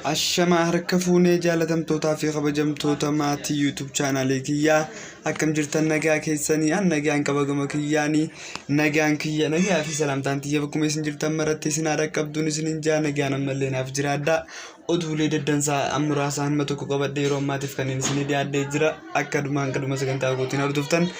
Ashamaa harka fuunee jaalatamtootaa fi kabajamtoota maatii YouTube chaanaalii kiyyaa, akkam jirtan? Nagaa keessanii? An nagaan qaba. Gama kiyyaanii nagaan kiyya, nagaa fi salaamtaan tiyya bakkuma isin jirtan maratti isin haadha qabduun isin hin jaa. Nagaan ammallee naaf jiraadha. Oduulee daddansaa muraasa hamma tokko qabadhe yeroo ammaatiif kanneen isinii dhiyaadhee jira. Akka dhumaan kadhuma sagantaa kootiin hordoftan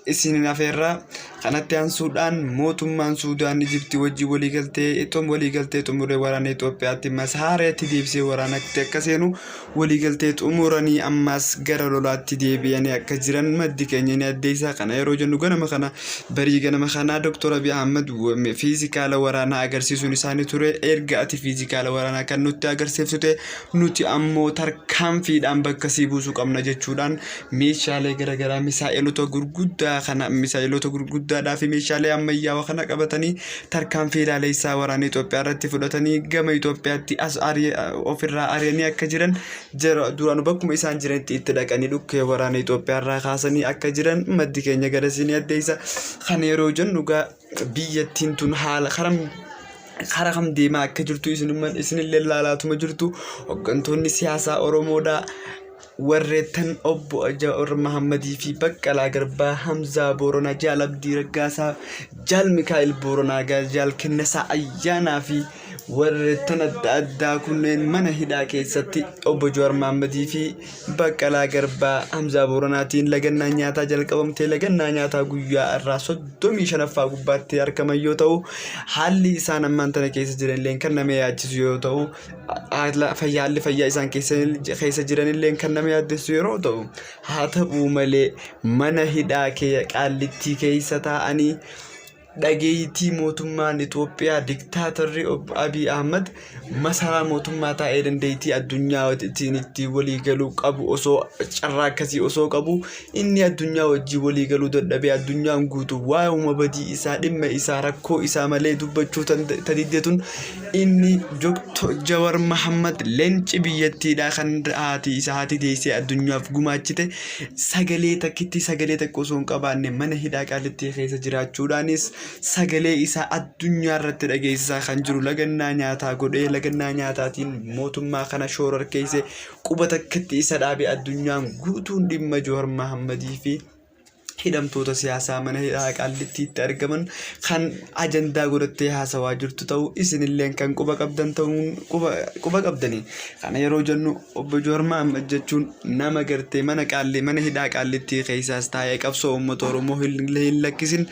isin afeerraa. Kanatti aansuudhaan mootummaan Suudaan Ijiptii wajjin waliigaltee xumuree waraana Itoophiyaatti masaareetti deebisee waraanatti akka seenu waliigaltee xumuranii ammas gara lolaatti deebi'anii akka jiran maddi keenya ni addeessa. Kana yeroo jennu, ganama kana, barii ganama kanaa, Dr. Abiy Ahmad fiizikaala waraanaa agarsiisuun isaanii ture. Erga ati fiizikaala waraanaa kan nutti agarsiifte, nuti ammoo tarkaanfiidhaan bakka sii buusuu qabna jechuudhaan meeshaalee garaagaraa, misaa'elota gurguddaa kana, misaa'elota gurguddaadhaa fi meeshaalee ammayyaawaa kana qabatanii tarkaanfii ilaaleessaa waraana Itoophiyaa irratti fudhatanii gama Itoophiyaatti as ofirraa ari'anii akka jiran, duraanuu bakkuma isaan jiranitti itti dhaqanii dhukkee waraana Itoophiyaa irraa kaasanii akka jiran maddi keenya garasii ni addeessa. Kana yeroo jennu egaa biyyattiin tun haala karaa kam deemaa akka jirtu isinillee ilaalaatuma jirtu. Hooggantoonni siyaasaa Oromoodhaa warreettan obbo Jawaar Mahammadii fi Baqqalaa Garbaa, Hamzaa Booranaa, Jaal Abdii Raggaasaa, Jaal Mikaa'el Booranaa, Jaal Kennasaa Ayyaanaa fi warreettan adda addaa kunneen mana hidhaa keessatti obbo Jawaar Mahammadii fi Baqqalaa Garbaa, Hamzaa Booranaatiin lagannaa nyaataa jalqabamtee lagannaa nyaataa guyyaa irraa 35ffaa gubbaatti argaman yoo ta'u, haalli isaan ammaan tana keessa jiran kan nama yaachisu yoo ta'u, haalli fayyaa isaan keessa jiranillee kan nama yaaddessu yeroo ta'u, haa ta'u malee mana hidhaa Qaallittii keessa taa'anii dhageettii mootummaan Itoophiyaa diktaatarri obbo Abiy Ahmad masaraa mootummaa taa'ee dandeettii addunyaa ittiin ittiin walii galuu qabu osoo carraa akkasii osoo qabu, inni addunyaa wajjin walii galuu dadhabee, addunyaan guutuu waa'uma badii isaa, dhimma isaa, rakkoo isaa malee dubbachuu tadiddetun, inni Dr. Jawar Mahammad leenci biyyattiidha kan haati isaa haati deessee addunyaaf gumaachite sagalee takkitti, sagalee takka osoo hin qabaanne mana hidhaa Qaallittii keessa jiraachuudhaanis sagalee isaa addunyaa irratti dhageessisaa kan jiru, lagannaa nyaataa godhee, lagannaa nyaataatiin mootummaa kana shoorarkeesse, quba takkatti isa dhaabe. Addunyaan guutuun dhimma Jawar Mahammadii fi hidhamtoota siyaasaa mana hidhaa Qaallittiitti argaman kan ajandaa godhattee haasawaa jirtu ta'uu isinilleen kan quba qabdan ta'uun quba qabdanii. Kana yeroo jennu, obbo Jawar Mahammad jechuun nama gartee mana hidhaa Qaallittii keessaas taa'ee qabsoo uummata Oromoo hin lakkisin,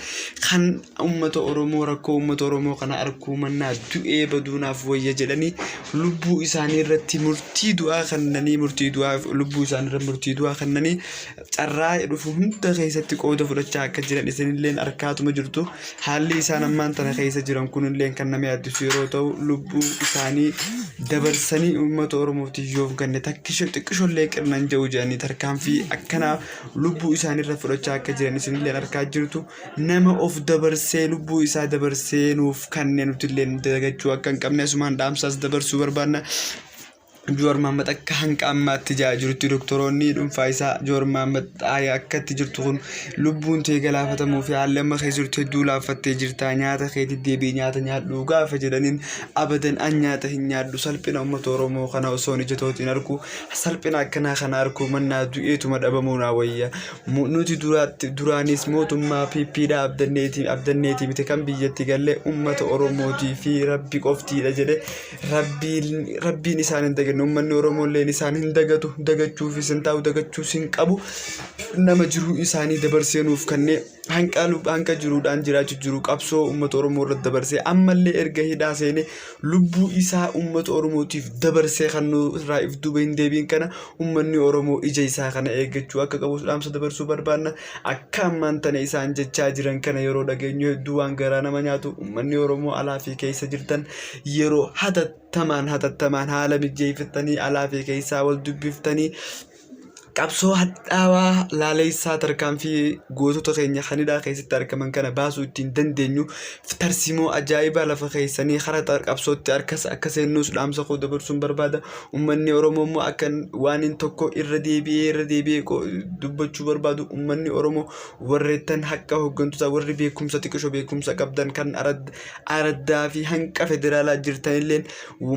kan uummata Oromoo rakkoo uummata Oromoo kana arguu mannaa du'ee baduunaaf wayya jedhanii lubbuu isaanii irratti murtii du'aa kennanii, murtii du'aa lubbuu isaanii irratti murtii du'aa kennanii carraa dhufu hunda keessatti qooda fudhachaa akka jiran isinilleen arkaatuma jirtu. Haalli isaan ammaan tana keessa jiran kunilleen kan nama yaaddisu yeroo ta'u, lubbuu isaanii dabarsanii uummata Oromootiif yoo kenne takkisho xiqqishollee qirnan jedhu jedhanii tarkaanfii akkanaa lubbuu isaanii irra fudhachaa akka jiran isinilleen arkaa jirtu. Nama of dabarsee, lubbuu isaa dabarsee nuuf kanneen nutillee dagachuu akka hin qabne asumaan dhaamsaas dabarsuu barbaanna. Jawaar Mahaammad akka hanqa ammaatti jaa jirutti doktoroonni dhuunfaa isaa, Jawaar Mahaammad akka itti jirtu kun lubbuun tee galaafatamuu fi haalli amma keessa jirtu hedduu laaffattee jirta, nyaata keetti deebi'i, nyaata nyaadhu gaafa jedhaniin, abadan, an nyaata hin nyaadhu, salphina uummata Oromoo kana osoo ija tootiin argu, salphina akkanaa kana arguu mannaa du'eetuma dhabamuu naa wayya. Nuti duraanis mootummaa PP dha abdanneeti miti kan biyyatti galle, uummata Oromootii fi Rabbi qoftiidha jedhe. Rabbiin isaan hin daganne, uummanni Oromoo illeen isaan hin dagatu, dagachuufis hin taa'u, dagachuus hin qabu. Nama jiruu isaanii dabarsee nuuf kennee, hanqa jiruudhaan jiraachuu jiru qabsoo uummata Oromoo irratti dabarsee, ammallee erga hidhaa seenee lubbuu isaa uummata Oromootiif dabarsee kan nu irraa if duuba hin deebiin kana uummanni Oromoo ija isaa kana eeggachuu akka qabu dhaamsa dabarsuu barbaanna. Akka ammaan tana isaan jechaa jiran kana yeroo dhageenyu hedduu waan garaa nama nyaatu. Uummanni Oromoo alaa fi keessa jirtan yeroo hatattamaan haala mijeeffattanii alaa fi keessaa wal dubbiftanii Qabsoo hadhaawaa laaleessaa tarkaanfii gootota keenya kan hidhaa keessatti argaman kana baasuu ittiin dandeenyu tarsiimoo ajaa'ibaa lafa keessanii kara qabsootti harkas akka seennuus dhaamsa koo dabarsuun barbaada. Uummanni Oromoo immoo akka waan hin tokko irra deebi'ee irra deebi'ee dubbachuu barbaadu uummanni Oromoo warreettan haqa hooggantoota warri beekumsa xiqqishoo beekumsa qabdan kan araddaa fi hanqa federaalaa jirtanilleen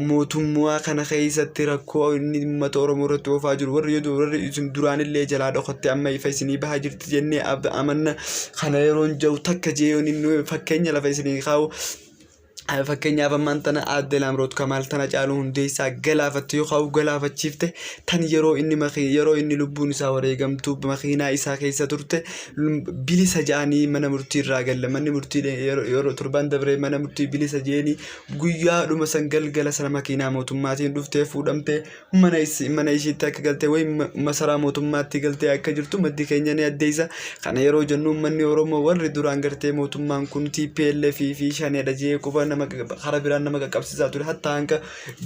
mootummaa kana keessatti rakkoo inni uummata Oromoo irratti oofaa jiru warri yoo warri isin duraanillee jalaa dhokatte amma ifa isinii bahaa jirti jennee amanna. Kana yeroon jiru takka jee yoon inni fakkeenya lafa isinii kaa'u, fakkeenyaaf ammaan tana aadde Laamroot Kamaal tana Caaluu Hundeessaa galaafatte yookaan galaafachiifte, tan yeroo inni yeroo inni lubbuun isaa wareegamtu makiinaa isaa keessa turte bilisa ja'anii mana murtii irraa galle. Manni murtii yeroo torban dabree mana murtii bilisa je'anii guyyaadhuma san galgala sana makiinaa mootummaatiin dhuftee fuudhamtee mana ishiitti akka galtee wayi masaraa mootummaatti galtee akka jirtu maddi keenya ni addeessa. Kana yeroo jennu uummanni Oromoo warri duraan gartee mootummaan kun TPLF fi shaneedha jee quba nama karaa biraan nama qaqqabsiisaa ture, hatta hanga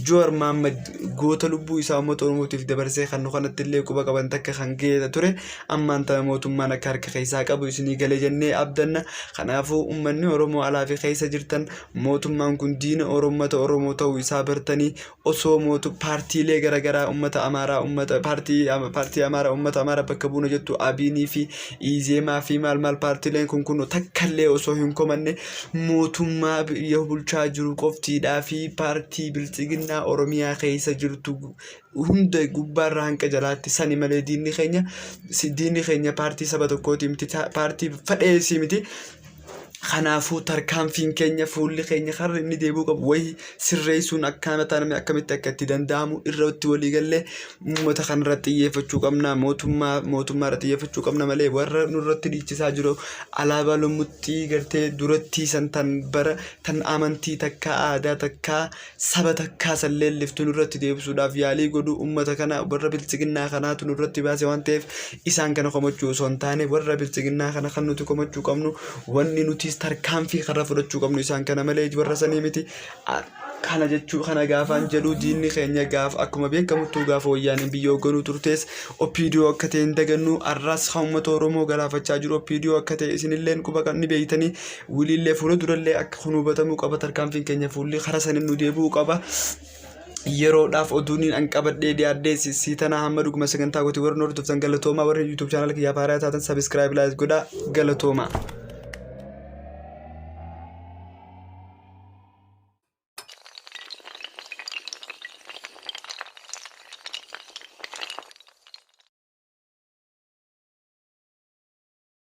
Jowaar Mahaammad goota lubbuu isaa uummata Oromootiif dabarsee kan nu kanatti illee quba qaban takka kan ga'e ture, ammaan tana mootummaan akka harka keessaa qabu isinii galee jennee abdanna. Kanaafuu uummanni Oromoo alaa fi keessa jirtan mootummaan kun diina uummata Oromoo ta'uu isaa bartanii osoo mootu paartiilee garaagaraa uummata Amaaraa, uummata paartii Amaaraa, uummata Amaaraa bakka buuna jettu Abiinii fi Izeemaa fi maal maal paartiileen kun kun takkallee osoo hin komanne mootummaa biyya bulchaa jiru qoftiidhaa fi paartii biltsiginnaa Oromiyaa keessa jirtu hunda gubbaarraa hanqa jalaatti sani malee diinni keenya paartii saba tokkooti miti, paartii fadheesii miti. Kanaafuu tarkaanfiin keenya, fuulli keenya karri inni deebi'uu qabu wayi sirreessuun akkaataa namni akkamitti akka itti danda'amu irratti walii gallee uummata kanarratti xiyyeeffachuu qabna. Mootummaa irratti xiyyeeffachuu qabna malee warra nurratti dhiichisaa jiru alaabaa lumuxxii gartee duratti san tan bara tan amantii takkaa aadaa takkaa saba takkaa san leelliftu nurratti deebisuudhaaf yaalii godhu uummata kana warra biltsiginnaa kanaatu nurratti baase waan ta'eef, isaan kana komachuu osoo hin taane warra biltsiginnaa kana kan nuti komachuu qabnu, wanni nutis tarkaanfii karra fudhachuu qabnu isaan kana malee warra sanii miti. Kana jechuu kana gaafaan jedhu, diinni keenya gaafa akkuma beekamuttuu gaafa wayyaaneen biyya hoogganuu turtes OPDO akka ta'e hin dagannu. Har'as kan uummata Oromoo galaafachaa jiru OPDO akka ta'e isinilleen quba ni beeytanii. Wiliillee fuula durallee akka kun hubatamuu qaba. Tarkaanfiin keenya fuulli karaa saniin nu deebi'uu qaba. Yeroodhaaf oduun an qabadhee dhiyaadhee si tana. Hamma dhuguma sagantaa gooti warri hordoftan galatoomaa. Warri YouTube channel kiyyaaf haaraa taatan subscribe, like godhaa. Galatoomaa.